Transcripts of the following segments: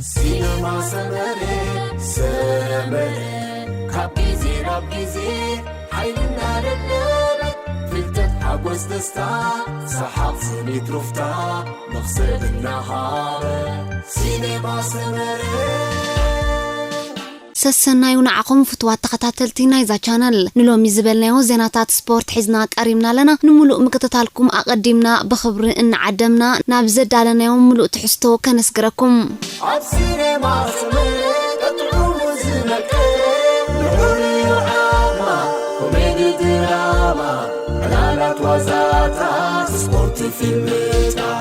ሲነማ ሰመረ ሰመረ ካብ ግዜ ናብ ግዜ ሓይልና ደለበት ፍልጠት ሓጎስ ደስታ ሰሓቕ ስኒት ሩፍታ መኽሰብ እናሃበ ሲነማ ሰመረ ሰሰናዩ ንዓኹም ፍትዋት ተኸታተልቲ ናይዛ ቻነል ንሎሚ ዝበልናዮ ዜናታት ስፖርት ሒዝና ቀሪምና ኣለና። ንምሉእ ምክትታልኩም ኣቐዲምና ብኽብሪ እናዓደምና ናብ ዘዳለናዮም ምሉእ ትሕዝቶ ከነስግረኩም። ኣብ ሲኔማ ስምዒት ጥዑሙ ዝመቀ ንዑሪ ዓማ ኮሜዲ ድራማ ዕላላት ዋዛታት ስፖርት ፊልምታት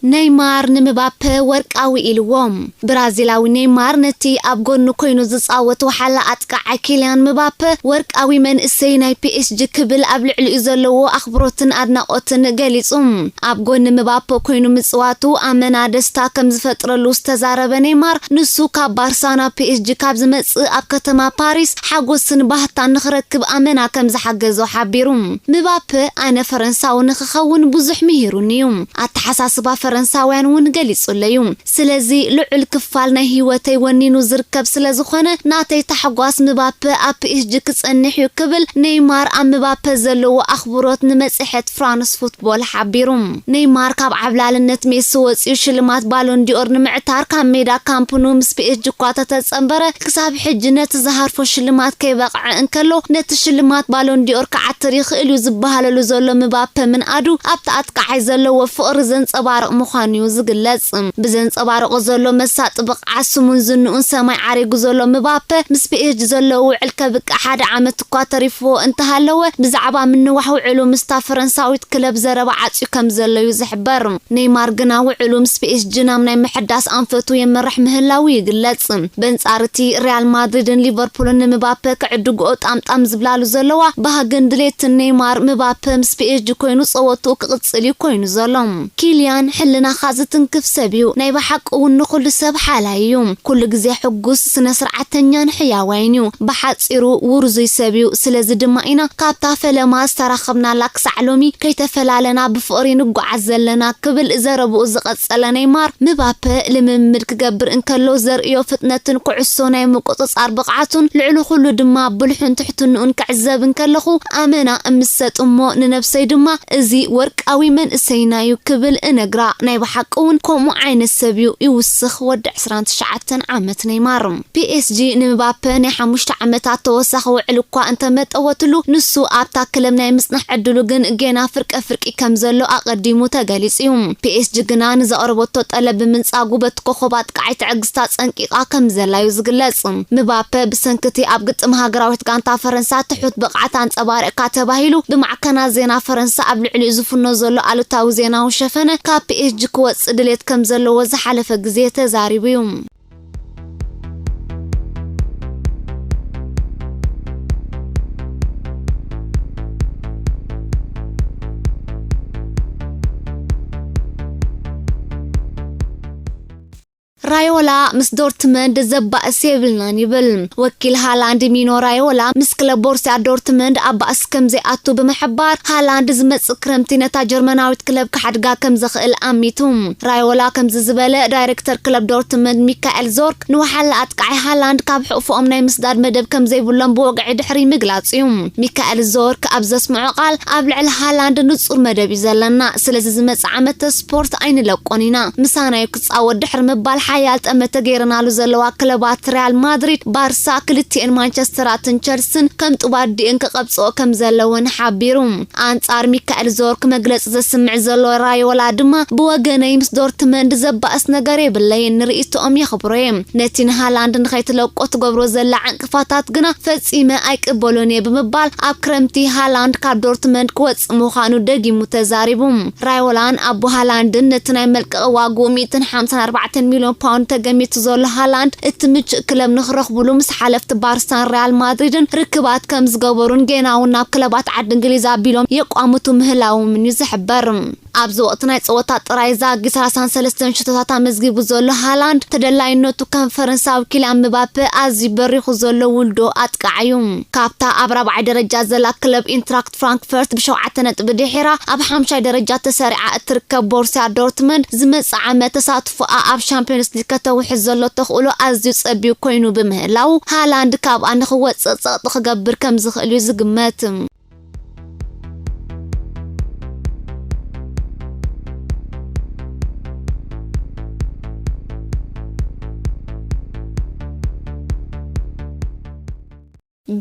ኔይማር ንምባፐ ወርቃዊ ኢልዎም። ብራዚላዊ ኔይማር ነቲ ኣብ ጎኑ ኮይኑ ዝጻወት ወሓላ ኣጥቃዓይ ኪልያን ምባፐ ወርቃዊ መንእሰይ ናይ ፒኤስጂ ክብል ኣብ ልዕሊኡ ዘለዎ ኣኽብሮትን ኣድናቖትን ገሊጹ። ኣብ ጎኒ ምባፐ ኮይኑ ምጽዋቱ ኣመና ደስታ ከም ዝፈጥረሉ ዝተዛረበ ኔይማር፣ ንሱ ካብ ባርሳ ናብ ፒኤስጂ ካብ ዝመጽእ ኣብ ከተማ ፓሪስ ሓጎስን ባህታን ንኽረክብ ኣመና ከም ዝሓገዞ ሓቢሩ። ምባፐ ኣነ ፈረንሳዊ ንኽኸውን ብዙሕ ምሂሩኒ እዩ። ኣተሓሳስባ ፈረንሳውያን እውን ገሊጹለይ እዩ። ስለዚ ልዑል ክፋል ናይ ህይወተይ ወኒኑ ዝርከብ ስለ ዝኾነ ናተይ ታሕጓስ ምባፐ ኣብ ፒኤስጂ ክጸንሕ እዩ ክብል ኔይማር ኣብ ምባፐ ዘለዎ ኣኽብሮት ንመጽሔት ፍራንስ ፉትቦል ሓቢሩ። ኔይማር ካብ ዓብላልነት ሜሲ ወጺኡ ሽልማት ባሎን ዲኦር ንምዕታር ካብ ሜዳ ካምፕ ኑ ምስ ፒኤስጂ እኳ ተተጸንበረ ክሳብ ሕጂ ነቲ ዝሃርፎ ሽልማት ከይበቕዐ እንከሎ ነቲ ሽልማት ባሎን ዲኦር ክዓትር ይኽእል እዩ ዝበሃለሉ ዘሎ ምባፐ ምንኣዱ ኣብቲ ኣጥቃዓይ ዘለዎ ፍቕሪ ዘንጸባርቕ ምዃኑ እዩ ዝግለጽ። ብዘንጸባርቖ ዘሎ መሳጢ ብቕዓት ስሙን ዝንኡን ሰማይ ዓሪጉ ዘሎ ምባፐ ምስ ፒኤስጂ ዘለዎ ውዕል ከብቅዕ ሓደ ዓመት እኳ ተሪፍዎ እንተሃለወ ብዛዕባ ምንዋሕ ውዕሉ ምስታ ፈረንሳዊት ክለብ ዘረባ ዓጽዩ ከም ዘሎ እዩ ዝሕበር። ኔይማር ግና ውዕሉ ምስ ፒኤስጂ ናብ ናይ ምሕዳስ ኣንፈቱ የምርሕ ምህላዉ ይግለጽ። በንጻር እቲ ሪያል ማድሪድን ሊቨርፑልን ንምባፐ ክዕድግኦ ጣምጣም ዝብላሉ ዘለዋ ባህግን ድሌትን ኔይማር ምባፐ ምስ ፒኤስጂ ኮይኑ ጸወትኡ ክቕጽል እዩ ኮይኑ ዘሎ። ኪልያን ሕልናኻ ዝትንክፍ ሰብ እዩ። ናይ ብሓቂ እውን ንኹሉ ሰብ ሓላይ እዩ። ኩሉ ግዜ ሕጉስ፣ ስነ ስርዓተኛን ሕያዋይን እዩ። ብሓጺሩ ውርዙይ ሰብ እዩ። ስለዚ ድማ ኢና ካብታ ፈለማ ዝተራኸብናላ ክሳዕ ሎሚ ከይተፈላለና ብፍቕሪ ንጓዓዝ ዘለና ክብል ዘረብኡ ዝቐጸለ ኔይማር ምባፐ ልምምድ ክገብር እንከሎ ዘርእዮ ፍጥነትን ኩዕሶ ናይ ምቁጽጻር ብቕዓቱን ልዕሊ ኩሉ ድማ ብልሑን ትሕትንኡን ክዕዘብ እንከለኹ ኣመና እምሰጥ እሞ ንነብሰይ ድማ እዚ ወርቃዊ መንእሰይና እዩ ክብል እነግራ። ናይ ብሓቂ እውን ከምኡ ዓይነት ሰብ እዩ። ይውስኽ ወዲ ዕስራን ትሽዓተን ዓመት ኔይማር። ፒኤስጂ ንምባፐ ናይ ሓሙሽተ ዓመታት ተወሳኺ ውዕል እኳ እንተመጠወትሉ ንሱ ኣብታ ክለብ ናይ ምጽናሕ ዕድሉ ግን ጌና ፍርቀ ፍርቂ ከም ዘሎ ኣቐዲሙ ተገሊጹ እዩ። ፒኤስጂ ግና ንዘቕረበቶ ጠለብ ብምንጻጉ በቲ ኮኾብ ኣጥቃዓይ ትዕግስታ ጸንቂቓ ከም ዘላ እዩ ዝግለጽ። ምባፐ ብሰንኪ እቲ ኣብ ግጥም ሃገራዊት ጋንታ ፈረንሳ ትሑት ብቕዓት ኣንጸባሪቕካ ተባሂሉ ብማዕከናት ዜና ፈረንሳ ኣብ ልዕሊኡ ዝፍኖ ዘሎ ኣሉታዊ ዜናዊ ሸፈነ ካብ ፒኤስጂ ክወጽእ ድሌት ከም ዘለዎ ዝሓለፈ ግዜ ተዛሪቡ እዩ። ራዮላ ምስ ዶርትመንድ ዘባእስ የብልናን ይብል። ወኪል ሃላንድ ሚኖ ራዮላ ምስ ክለብ ቦርሲያ ዶርትመንድ ኣብ ባእሲ ከም ዘይኣቱ ብምሕባር፣ ሃላንድ ዝመጽእ ክረምቲ ነታ ጀርመናዊት ክለብ ክሓድጋ ከም ዝኽእል ኣሚቱ። ራዮላ ከምዚ ዝበለ፣ ዳይሬክተር ክለብ ዶርትመንድ ሚካኤል ዞርክ ንወሓላ ኣጥቃዓይ ሃላንድ ካብ ሕቑፎኦም ናይ ምስዳድ መደብ ከም ዘይብሎም ብወግዒ ድሕሪ ምግላጹ እዩ። ሚካኤል ዞርክ ኣብ ዘስምዖ ቃል፣ ኣብ ልዕሊ ሃላንድ ንጹር መደብ እዩ ዘለና፣ ስለዚ ዝመጽእ ዓመት ስፖርት ኣይንለቆን ኢና። ምሳና እዩ ክጻወት ድሕሪ ምባል ሓያል ጠመተ ገይረናሉ ዘለዋ ክለባት ሪያል ማድሪድ፣ ባርሳ፣ ክልቲኤን ማንቸስተራትን ቸልስን ከም ጡብ ኣዲኤን ክቐብጽኦ ከም ዘለወን ሓቢሩ። ኣንጻር ሚካኤል ዞርክ መግለጺ ዘስምዕ ዘሎ ራዮላ ድማ፣ ብወገነይ ምስ ዶርትመንድ ዘባእስ ነገር የብለይን፣ ንርእይቶኦም የኽብሮ እየ። ነቲ ንሃላንድ ንኸይትለቆ ትገብሮ ዘላ ዕንቅፋታት ግና ፈጺመ ኣይቅበሎን እየ ብምባል ኣብ ክረምቲ ሃላንድ ካብ ዶርትመንድ ክወጽእ ምዃኑ ደጊሙ ተዛሪቡ። ራዮላን ኣቦ ሃላንድን ነቲ ናይ መልቀቒ ዋግኡ ሚእትን ሓምሳን ኣርባዕተን ሚልዮን ፓውንድ ተገሚቱ ዘሎ ሃላንድ፣ እቲ ምቹእ ክለብ ንኽረኽብሉ ምስ ሓለፍቲ ባርሳን ሪያል ማድሪድን ርክባት ከም ዝገበሩን ጌና እውን ናብ ክለባት ዓዲ እንግሊዝ ኣቢሎም የቋምቱ ምህላዎም እዩ ዝሕበር። ኣብዚ ወቕቲ ናይ ጸወታ ጥራይ ዛጊ ሰላሳን ሰለስተን ሽቶታት ኣመዝጊቡ ዘሎ ሃላንድ፣ ተደላይነቱ ከም ፈረንሳዊ ኪልያን ምባፔ ኣዝዩ በሪኹ ዘሎ ውልዶ ኣጥቃዕ እዩ። ካብታ ኣብ ራብዓይ ደረጃ ዘላ ክለብ ኢንትራክት ፍራንክፈርት ብሸውዓተ ነጥቢ ድሒራ ኣብ ሓምሻይ ደረጃ ተሰሪዓ እትርከብ ቦርሲያ ዶርትመንድ፣ ዝመጽእ ዓመት ተሳትፎኣ ኣብ ሻምፒዮንስ ሊግ ከተውሕዝ ዘሎ ተኽእሎ ኣዝዩ ጸቢብ ኮይኑ ብምህላው፣ ሃላንድ ካብኣ ንኽወጽእ ጸቕጢ ክገብር ከም ዝኽእል እዩ ዝግመት።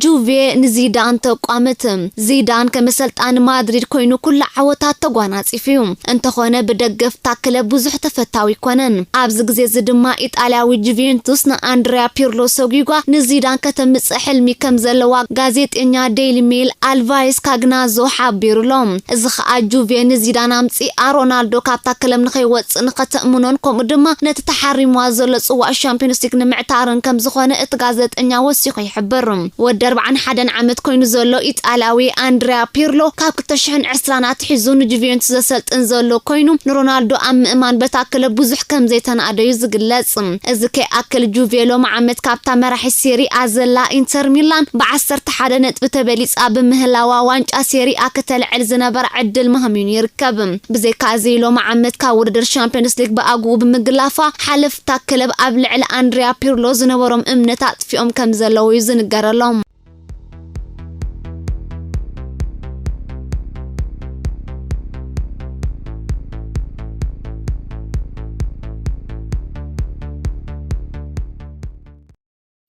ጁቬ ንዚዳን ተቋምት። ዚዳን ከም ኣሰልጣኒ ማድሪድ ኮይኑ ኩሉ ዓወታት ተጓናጺፉ እዩ። እንተኾነ ብደገፍታ ክለብ ብዙሕ ተፈታዊ ኣይኮነን። ኣብዚ ግዜ እዚ ድማ ኢጣልያዊ ጁቬንቱስ ንኣንድሪያ ፒርሎ ሰጒጓ ንዚዳን ከተምጽእ ሕልሚ ከም ዘለዋ ጋዜጠኛ ዴይሊ ሜል ኣልቫይስ ካግናዞ ሓቢሩሎ። እዚ ኸኣ ጁቬ ንዚዳን ኣምጺኣ ሮናልዶ ካብታ ክለብ ንኸይወጽእ ንኸተእምኖን ከምኡ ድማ ነቲ ተሓሪምዋ ዘሎ ጽዋእ ሻምፒዮንስ ሊግ ንምዕታርን ከም ዝኾነ እቲ ጋዜጠኛ ወሲኹ ይሕብር። ወዲ ኣርብዓን ሓደን ዓመት ኮይኑ ዘሎ ኢጣልያዊ ኣንድሪያ ፒርሎ ካብ ክልተ ሽሕን ዕስራን ኣትሒዙ ንጁቬንቱስ ዘሰልጥን ዘሎ ኮይኑ ንሮናልዶ ኣብ ምእማን በታ ክለብ ብዙሕ ከም ዘይተናእደዩ ዝግለጽ። እዚ ከይኣክል ጁቬ ሎሚ ዓመት ካብታ መራሒ ሴሪኣ ዘላ ኢንተር ሚላን ብዓሰርተ ሓደ ነጥቢ ተበሊጻ ብምህላዋ ዋንጫ ሴሪኣ ክተልዕል ዝነበራ ዕድል መሃሚኑ ይርከብ። ብዘይካ እዚ ሎሚ ዓመት ካብ ውድድር ሻምፒዮንስ ሊግ ብኣግኡ ብምግላፋ ሓለፍታ ክለብ ኣብ ልዕሊ ኣንድሪያ ፒርሎ ዝነበሮም እምነት ኣጥፊኦም ከም ዘለዉ እዩ ዝንገረሎም።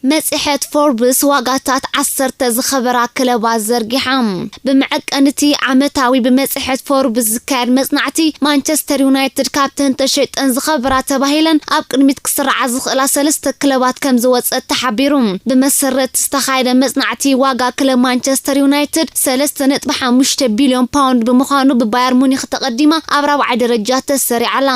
መጽሔት ፎርብስ ዋጋታት ዓሰርተ ዝኸበራ ክለባት ዘርጊሓ። ብመዐቀኒ እቲ ዓመታዊ ብመጽሔት ፎርብስ ዝካየድ መጽናዕቲ፣ ማንቸስተር ዩናይትድ ካብተን ተሸይጠን ዝኸበራ ተባሂለን ኣብ ቅድሚት ክስርዓ ዝኽእላ ሰለስተ ክለባት ከም ዝወጸት ተሓቢሩ። ብመሰረት ዝተኻየደ መጽናዕቲ፣ ዋጋ ክለብ ማንቸስተር ዩናይትድ ሰለስተ ነጥቢ ሓሙሽተ ቢልዮን ፓውንድ ብምዃኑ፣ ብባየር ሙኒክ ተቐዲማ ኣብ ራብዓይ ደረጃ ተሰሪዓ ኣላ።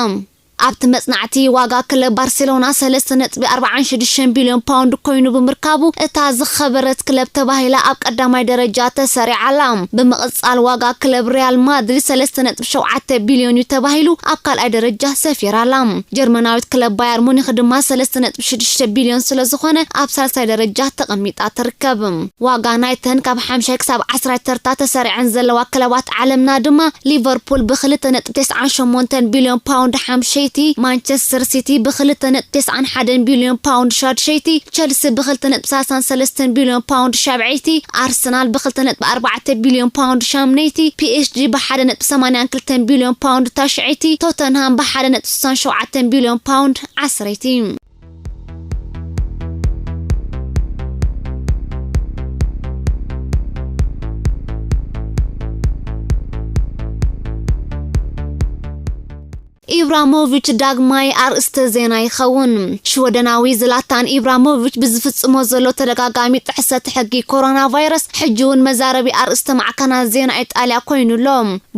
ኣብቲ መጽናዕቲ፣ ዋጋ ክለብ ባርሴሎና ሰለስተ ነጥቢ ኣርባዓን ሽዱሽተን ቢልዮን ፓውንድ ኮይኑ ብምርካቡ፣ እታ ዝኸበረት ክለብ ተባሂላ ኣብ ቀዳማይ ደረጃ ተሰሪዓ ኣላ። ብምቕጻል፣ ዋጋ ክለብ ሪያል ማድሪድ ሰለስተ ነጥቢ ሸውዓተ ቢልዮን እዩ ተባሂሉ ኣብ ካልኣይ ደረጃ ሰፊራ ኣላ። ጀርመናዊት ክለብ ባየር ሙኒክ ድማ ሰለስተ ነጥቢ ሽዱሽተ ቢልዮን ስለ ዝኾነ፣ ኣብ ሳልሳይ ደረጃ ተቐሚጣ ትርከብ። ዋጋ ናይተን ካብ ሓምሻይ ክሳብ ዓስራይ ተርታ ተሰሪዐን ዘለዋ ክለባት ዓለምና ድማ፣ ሊቨርፑል ብክልተ ነጥቢ ተስዓን ሸሞንተን ቢልዮን ፓውንድ ሓምሸይቲ፣ ማንቸስተር ሲቲ ብክልተ ነጥቢ ተስዓን ሓደን ቢልዮን ፓውንድ ሻድሸይቲ፣ ቸልሲ ብክልተ ነጥቢ ሰላሳን ሰለስተን ቢልዮን ፓውንድ ሻብዐይቲ፣ ኣርሰናል ብክልተ ነጥቢ ኣርባዕተ ቢልዮን ፓውንድ ሻምነይቲ፣ ፒኤስጂ ብሓደ ነጥቢ ሰማንያን ክልተን ቢልዮን ፓውንድ ታሽዐይቲ፣ ቶተንሃም ብሓደ ነጥቢ ስሳን ሸውዓተን ቢልዮን ፓውንድ ዓስረይቲ። ኢብራሞቪች ዳግማይ ኣርእስተ ዜና ይኸውን። ሽወደናዊ ዝላታን ኢብራሞቪች ብዝፍጽሞ ዘሎ ተደጋጋሚ ጥሕሰት ሕጊ ኮሮና ቫይረስ፣ ሕጂ እውን መዛረቢ ኣርእስተ ማዕከናት ዜና ኢጣልያ ኮይኑ ኣሎ።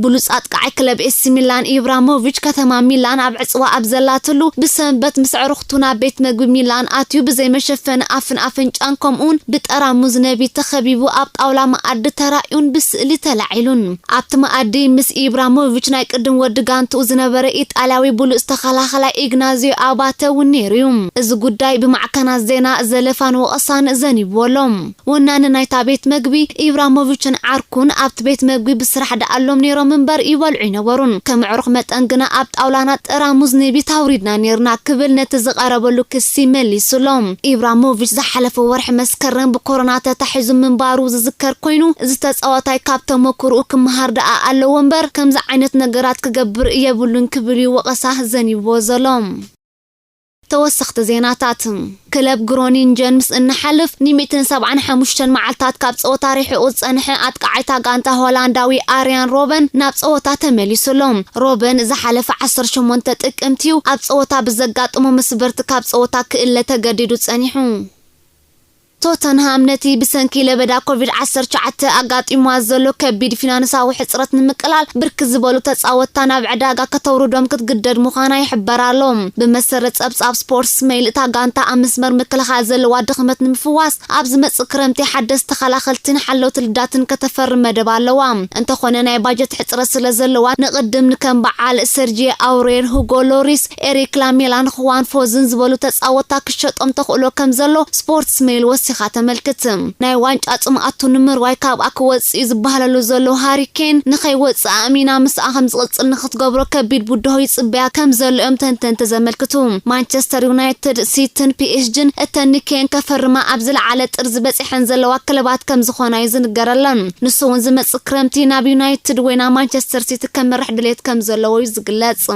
ብሉጽ ኣጥቃዓይ ክለብ ኤሲ ሚላን ኢብራሞቪች፣ ከተማ ሚላን ኣብ ዕጽዋ ኣብ ዘላትሉ፣ ብሰንበት ምስ ኣዕሩኽቱ ናብ ቤት መግቢ ሚላን ኣትዩ፣ ብዘይ መሸፈኒ ኣፍን ኣፍንጫን፣ ከምኡውን ብጠራሙዝ ነቢት ተኸቢቡ ኣብ ጣውላ መኣዲ ተራእዩን ብስእሊ ተላዒሉን። ኣብቲ መኣዲ ምስ ኢብራሞቪች ናይ ቅድም ወዲ ጋንትኡ ዝነበረ ኢጣልያዊ ብሉጽ ተኸላኸላይ ኢግናዚዮ ኣባተ እውን ነይሩ እዩ። እዚ ጉዳይ ብማዕከናት ዜና ዘለፋን ወቐሳን ዘኒብዎ ኣሎ። ወናኒ ናይታ ቤት መግቢ፣ ኢብራሞቪችን ዓርኩን ኣብቲ ቤት መግቢ ብስራሕ ደኣሎም ነይሮም እምበር ይበልዑ ኣይነበሩን። ከም ኣዕሩኽ መጠን ግና ኣብ ጣውላና ጠራሙዝ ነቢት ኣውሪድና ነይርና ክብል ነቲ ዝቐረበሉ ክሲ መሊሱሎም። ኢብራሞቪች ዝሓለፈ ወርሒ መስከረም ብኮሮና ተታሒዙ ምንባሩ ዝዝከር ኮይኑ፣ እዚ ተጻዋታይ ካብ ተመክሮኡ ክመሃር ደኣ ኣለዎ እምበር ከምዚ ዓይነት ነገራት ክገብር የብሉን ክብል እዩ ወቐሳ ዘኒብዎ ዘሎ። ተወሰኽቲ ዜናታት። ክለብ ግሮኒንጀን ምስ እንሓልፍ ንሚእትን ሰብዓን ሓሙሽተን መዓልታት ካብ ጸወታ ርሒቑ ዝጸንሐ ኣጥቃዓይታ ጋንታ ሆላንዳዊ ኣርያን ሮበን ናብ ጸወታ ተመሊሱ ኣሎ። ሮበን ዝሓለፈ ዓሰርተ ሸሞንተ ጥቅምቲ እዩ ኣብ ጸወታ ብዘጋጥሞ መስበርቲ ካብ ጸወታ ክእለ ተገዲዱ ጸኒሑ። ቶተንሃም ነቲ ብሰንኪ ለበዳ ኮቪድ ዓሰርተ ትሽዓተ ኣጋጢምዋ ዘሎ ከቢድ ፊናንሳዊ ሕጽረት ንምቅላል፣ ብርክት ዝበሉ ተጻወትታ ናብ ዕዳጋ ከተውርዶም ክትግደድ ምዃና ይሕበር ኣሎ። ብመሰረት ጸብጻብ ስፖርትስ ሜይል፣ እታ ጋንታ ኣብ መስመር ምክልኻል ዘለዋ ድኽመት ንምፍዋስ፣ ኣብ ዝመጽእ ክረምቲ ሓደስቲ ተኸላኸልትን ሓለውቲ ልዳትን ከተፈርም መደብ ኣለዋ። እንተኾነ፣ ናይ ባጀት ሕጽረት ስለ ዘለዋ፣ ንቕድም ንከም በዓል ሰርጂ ኣውሬር፣ ሁጎ ሎሪስ፣ ኤሪክ ላሜላን ኹዋን ፎዝን ዝበሉ ተጻወትታ ክሸጦም ተኽእሎ ከም ዘሎ ስፖርትስ ሜይል ወሲኻ ተመልክት። ናይ ዋንጫ ጽምኣቱ ንምርዋይ ካብኣ ክወጽእ እዩ ዝበሃለሉ ዘሎ ሃሪ ኬን፣ ንኸይወጽእ ኣእሚና ምስኣ ከም ዝቕጽል ንኽትገብሮ ከቢድ ብድሆ ይጽበያ ከም ዘሎ እዮም ተንተንቲ ዘመልክቱ። ማንቸስተር ዩናይትድ፣ ሲቲን ፒ ኤስ ጂን እተን ንኬን ከፈርማ ኣብ ዝለዓለ ጥርዚ በጺሐን ዘለዋ ክለባት ከም ዝኾና እዩ ዝንገረለን። ንሱ እውን ዝመጽእ ክረምቲ ናብ ዩናይትድ ወይ ናብ ማንቸስተር ሲቲ ከምርሕ ድሌት ከም ዘለዎ እዩ ዝግለጽ።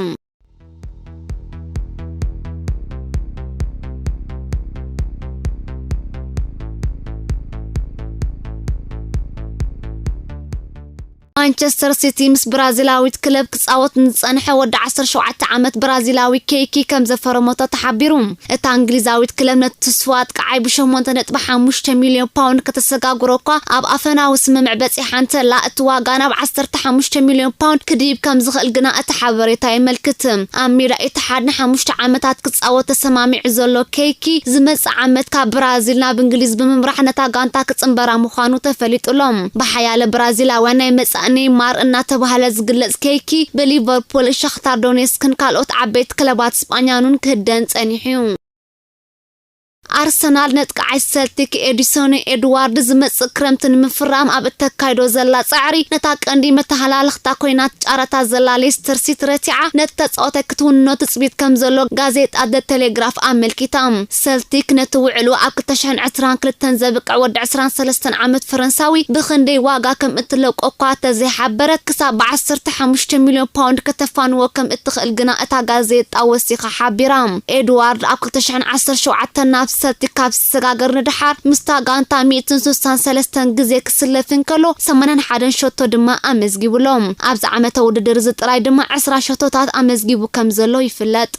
ማንቸስተር ሲቲ ምስ ብራዚላዊት ክለብ ክጻወት ንዝጸንሐ ወዲ ዓሰርተ ሸውዓተ ዓመት ብራዚላዊ ኬይኪ ከም ዘፈረመቶ ተሓቢሩ። እታ እንግሊዛዊት ክለብ ነቲ ትስፉ ኣጥቃዓይ ብ ሸሞንተ ነጥቢ ሓሙሽተ ሚልዮን ፓውንድ ከተሰጋግሮ እኳ ኣብ ኣፈናዊ ስምምዕ በጺሓ እንተላ፣ እቲ ዋጋ ናብ ዓሰርተ ሓሙሽተ ሚልዮን ፓውንድ ክድይብ ከም ዝኽእል ግና እቲ ሓበሬታ የመልክት። ኣብ ሜዳ ኢትሓድ ንሓሙሽተ ዓመታት ክጻወት ተሰማሚዑ ዘሎ ኬይኪ፣ ዝመጽእ ዓመት ካብ ብራዚል ናብ እንግሊዝ ብምምራሕ ነታ ጋንታ ክጽንበራ ምዃኑ ተፈሊጡ ኣሎ። ብሓያለ ብራዚላውያን ናይ መጻኢ ኔይማር እናተባህለ ዝግለጽ ኬይኪ፣ ብሊቨርፑል፣ ሻኽታር ዶኔስክን ካልኦት ዓበይቲ ክለባት ስጳኛን እውን ክህደን ጸኒሑ እዩ። ኣርሰናል ነጥቃዓይ ሰልቲክ ኤዲሶን ኤድዋርድ ዝመጽእ ክረምቲ ንምፍራም ኣብ እተካይዶ ዘላ ጻዕሪ፣ ነታ ቀንዲ መተሃላለኽታ ኮይና ትጫረታ ዘላ ሌስተር ሲቲ ረቲዓ፣ ነቲ ተጻዋታይ ክትውንኖ ትጽቢት ከም ዘሎ ጋዜጣ ዘ ቴሌግራፍ ኣመልኪታ። ሰልቲክ ነቲ ውዕሉ ኣብ ክልተ ሽሕን ዕስራን ክልተን ዘብቅዕ ወዲ ዕስራን ሰለስተን ዓመት ፈረንሳዊ ብኽንደይ ዋጋ ከም እትለቆ እኳ ተዘይሓበረት፣ ክሳብ ብ ዓሰርተ ሓሙሽተ ሚልዮን ፓውንድ ከተፋንዎ ከም እትኽእል ግና እታ ጋዜጣ ወሲኻ ሓቢራ። ኤድዋርድ ኣብ ክልተ ሽሕን ዓሰርተ ሸውዓተን ናብ ሰልቲክ ካብ ዝሰጋገር ንደሓር፣ ምስታ ጋንታ ሚእትን ስሳን ሰለስተን ግዜ ክስለፍ እንከሎ፣ ሰማንያን ሓደን ሸቶ ድማ ኣመዝጊቡሎም። ኣብዚ ዓመተ ውድድር እዚ ጥራይ ድማ ዕስራ ሸቶታት ኣመዝጊቡ ከም ዘሎ ይፍለጥ።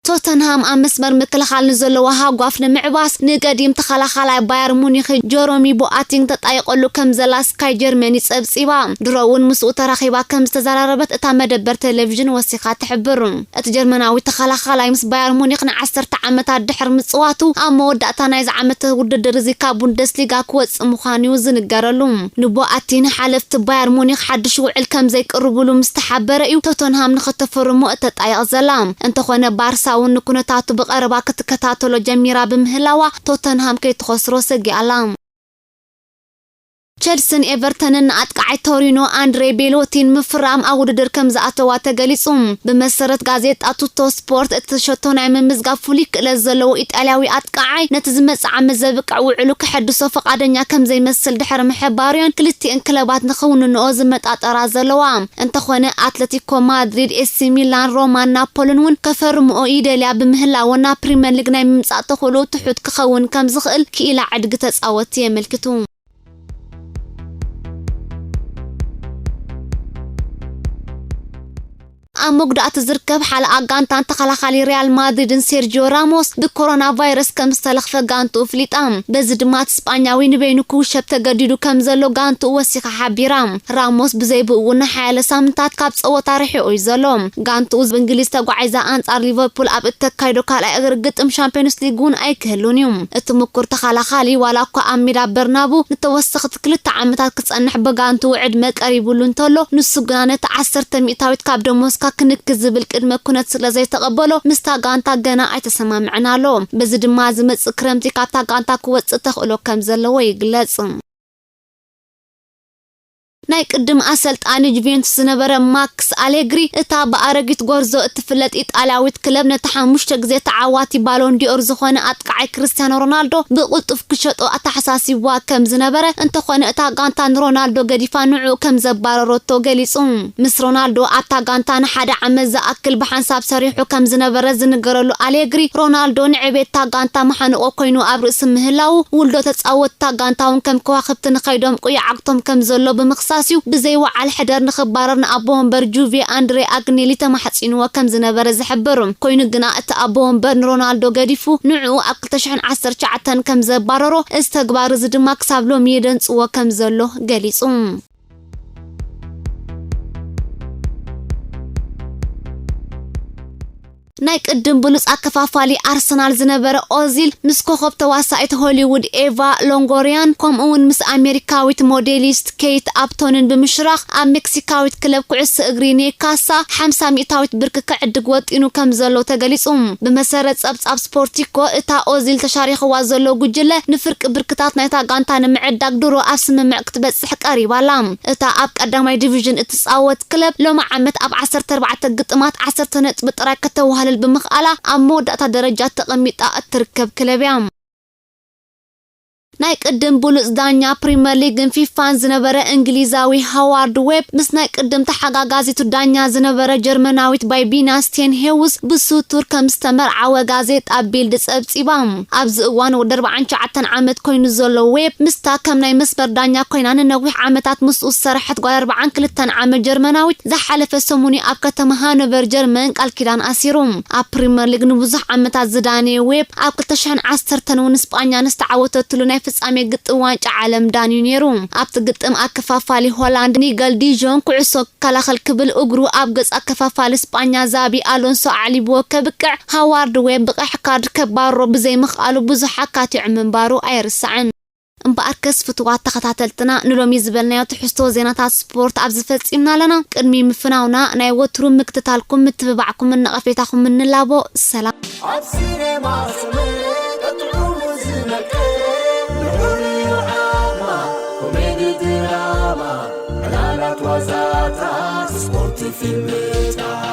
ቶተንሃም ኣብ መስመር ምክልኻል ንዘለዎ ሃጓፍ ንምዕባስ፣ ንገዲም ተኸላኻላይ ባየር ሙኒኽ ጀሮሚ ቦኣቲንግ ተጣይቐሉ ከም ዘላ ስካይ ጀርመኒ ጸብጺባ። ድሮ እውን ምስኡ ተራኺባ ከም ዝተዘራረበት እታ መደበር ቴሌቪዥን ወሲኻ ትሕብር። እቲ ጀርመናዊ ተኸላኻላይ ምስ ባየር ሙኒኽ ንዓሰርተ ዓመታት ድሕሪ ምጽዋቱ፣ ኣብ መወዳእታ ናይዚ ዓመት ውድድር እዚ ካብ ቡንደስሊጋ ክወጽእ ምዃኑ እዩ ዝንገረሉ። ንቦኣቲን ሓለፍቲ ባየር ሙኒኽ ሓድሽ ውዕል ከም ዘይቅርብሉ ምስ ተሓበረ እዩ ቶተንሃም ንኸተፈርሞ እተጣይቕ ዘላ። እንተኾነ፣ ባርሳ እውን ንኩነታቱ ብቐረባ ክትከታተሎ ጀሚራ ብምህላዋ፣ ቶተንሃም ከይትኸስሮ ሰጊኣላ። ቸልስን ኤቨርተንን ንኣጥቃዓይ ቶሪኖ ኣንድሬ ቤሎቲን ምፍራም ኣብ ውድድር ከም ዝኣተዋ ተገሊጹ። ብመሰረት ጋዜጣ ቱቶ ስፖርት፣ እቲ ሸቶ ናይ ምምዝጋብ ፍሉይ ክእለት ዘለዎ ኢጣልያዊ ኣጥቃዓይ፣ ነቲ ዝመጽእ ዓመት ዘብቅዕ ውዕሉ ክሕድሶ ፈቓደኛ ከም ዘይመስል ድሕሪ ምሕባሩዮን፣ ክልቲኤን ክለባት ንኽውንንኦ ዝመጣጠራ ዘለዋ። እንተኾነ፣ ኣትለቲኮ ማድሪድ፣ ኤሲ ሚላን፣ ሮማን ናፖልን እውን ከፈርምኦ ይደልያ ብምህላወን፣ ናብ ፕሪምየር ሊግ ናይ ምምጻእ ተኽእሎ ትሑት ክኸውን ከም ዝኽእል ክኢላ ዕድጊ ተጻወትቲ የመልክቱ። ኣብ መጉዳእቲ ዝርከብ ሓለኣ ጋንታን ተኸላኻሊ ሪያል ማድሪድን ሴርጂዮ ራሞስ ብኮሮና ቫይረስ ከም ዝተለኽፈ ጋንትኡ ፍሊጣ። በዚ ድማ እቲ ስጳኛዊ ንበይኑ ክውሸብ ተገዲዱ ከም ዘሎ ጋንትኡ ወሲኻ ሓቢራ። ራሞስ ብዘይ ብእኡ ንሓያለ ሳምንታት ካብ ጸወታ ርሒቑ እዩ ዘሎ። ጋንትኡ ብእንግሊዝ ተጓዒዛ ኣንጻር ሊቨርፑል ኣብ እተካይዶ ካልኣይ እግሪ ግጥም ሻምፒዮንስ ሊግ እውን ኣይክህሉን እዩ። እቲ ምኩር ተኸላኻሊ ዋላ እኳ ኣብ ሜዳ በርናቡ ንተወሰኽቲ ክልተ ዓመታት ክጸንሕ ብጋንትኡ ዕድመ ቀሪቡሉ እንተሎ፣ ንሱ ግና ነቲ ዓሰርተ ሚእታዊት ካብ ደሞዝካ ክንክስ ዝብል ቅድመ ኩነት ስለ ዘይተቐበሎ፣ ምስታ ጋንታ ገና ኣይተሰማምዐን ኣሎ። በዚ ድማ ዝመጽእ ክረምቲ ካብታ ጋንታ ክወጽእ ተኽእሎ ከም ዘለዎ ይግለጽ። ናይ ቅድም ኣሰልጣኒ ጁቬንቱስ ዝነበረ ማክስ ኣሌግሪ፣ እታ ብኣረጊት ጎርዞ እትፍለጥ ኢጣልያዊት ክለብ ነቲ ሓሙሽተ ግዜ ተዓዋቲ ባሎን ዲኦር ዝኾነ ኣጥቃዓይ ክርስቲያኖ ሮናልዶ ብቕልጡፍ ክሸጦ ኣተሓሳሲብዋ ከም ዝነበረ፣ እንተኾነ እታ ጋንታ ንሮናልዶ ገዲፋ ንዕኡ ከም ዘባረረቶ ገሊጹ። ምስ ሮናልዶ ኣብታ ጋንታ ንሓደ ዓመት ዝኣክል ብሓንሳብ ሰሪሑ ከም ዝነበረ ዝንገረሉ ኣሌግሪ፣ ሮናልዶ ንዕቤትታ ጋንታ መሓንቆ ኮይኑ ኣብ ርእሲ ምህላዉ፣ ውልዶ ተጻወትታ ጋንታ እውን ከም ከዋኽብቲ ንኸይደምቁ ይዓግቶም ከም ዘሎ ብምኽሳስ፣ ኣስዩ ብዘይ ወዓል ሕደር ንኽባረር ንኣቦ ወንበር ጁቬ ኣንድሬ ኣግኔሊ ተማሕጺንዎ ከም ዝነበረ ዝሕብር ኮይኑ፣ ግና እቲ ኣቦ ወንበር ንሮናልዶ ገዲፉ ንዕኡ ኣብ ክልተ ሽሕን ዓሰርተ ትሽዓተን ከም ዘባረሮ፣ እዚ ተግባር እዚ ድማ ክሳብ ሎሚ የደንጽዎ ከም ዘሎ ገሊጹ። ናይ ቅድም ብሉጽ ኣከፋፋሊ ኣርሰናል ዝነበረ ኦዚል ምስ ኮኸብ ተዋሳኢት ሆሊውድ ኤቫ ሎንጎሪያን ከምኡ እውን ምስ ኣሜሪካዊት ሞዴሊስት ኬይት ኣፕቶንን ብምሽራኽ ኣብ ሜክሲካዊት ክለብ ኩዕሶ እግሪ ኔካሳ ሓምሳ ሚእታዊት ብርኪ ክዕድግ ወጢኑ ከም ዘሎ ተገሊጹ። ብመሰረት ጸብጻብ ስፖርቲኮ፣ እታ ኦዚል ተሻሪኽዋ ዘሎ ጉጅለ ንፍርቂ ብርክታት ናይታ ጋንታ ንምዕዳግ ድሮ ኣብ ስምምዕ ክትበጽሕ ቀሪባ ኣላ። እታ ኣብ ቀዳማይ ዲቪዥን እትጻወት ክለብ ሎሚ ዓመት ኣብ ዓሰርተ ኣርባዕተ ግጥማት ዓሰርተ ነጥቢ ጥራይ ከተዋህልል ብምኽኣላ ኣብ መወዳእታ ደረጃ ተቐሚጣ እትርከብ ክለብ እያ። ናይ ቅድም ብሉጽ ዳኛ ፕሪመር ሊግን ፊፋን ዝነበረ እንግሊዛዊ ሃዋርድ ዌብ ምስ ናይ ቅድም ተሓጋጋዚቱ ዳኛ ዝነበረ ጀርመናዊት ባይቢና ስቴንሄውስ ብስቱር ከም ዝተመርዓወ ጋዜጣ ቢልድ ጸብጺባ። ኣብዚ እዋን ወዲ ኣርባዓን ትሽዓተን ዓመት ኮይኑ ዘሎ ዌብ ምስታ ከም ናይ መስመር ዳኛ ኮይና ንነዊሕ ዓመታት ምስኡ ዝሰረሐት ጓል ኣርባዓን ክልተን ዓመት ጀርመናዊት ዝሓለፈ ሰሙን ኣብ ከተማ ሃኖቨር ጀርመን ቃል ኪዳን ኣሲሩ። ኣብ ፕሪመር ሊግ ንብዙሕ ዓመታት ዝዳነየ ዌብ ኣብ ክልተ ሽሕን ዓሰርተን እውን ስጳኛ ንዝተዓወተትሉ ናይ ፍጻሜ ግጥም ዋንጫ ዓለም ዳንዩ ነይሩ። ኣብቲ ግጥም ኣከፋፋሊ ሆላንድ ኒገል ዲጆን ኩዕሶ ክከላኸል ክብል እግሩ ኣብ ገጽ ኣከፋፋሊ ስጳኛ ዛቢ ኣሎንሶ ኣዕሊብዎ ከብቅዕ ሃዋርድ ዌብ ብቐሕ ካርድ ከባርሮ ብዘይምኽኣሉ ብዙሕ ኣካቲዑ ምንባሩ ኣይርሳዕን። እምበኣርከስ ፍትዋት ተኸታተልትና ንሎሚ ዝበልናዮ ትሕዝቶ ዜናታት ስፖርት ኣብዚ ፈጺምና ኣለና። ቅድሚ ምፍናውና ናይ ወትሩ ምክትታልኩም ምትብባዕኩምን ነቐፌታኹምን ንላቦ። ሰላም። ኣብ ሲኔማ ሰመረ ጥዑሙ ዝመቀረ ንዑ ዓማ ኮሜዲ ድራማ ዕላላት ዋዛታት ስፖርት ፊልምታት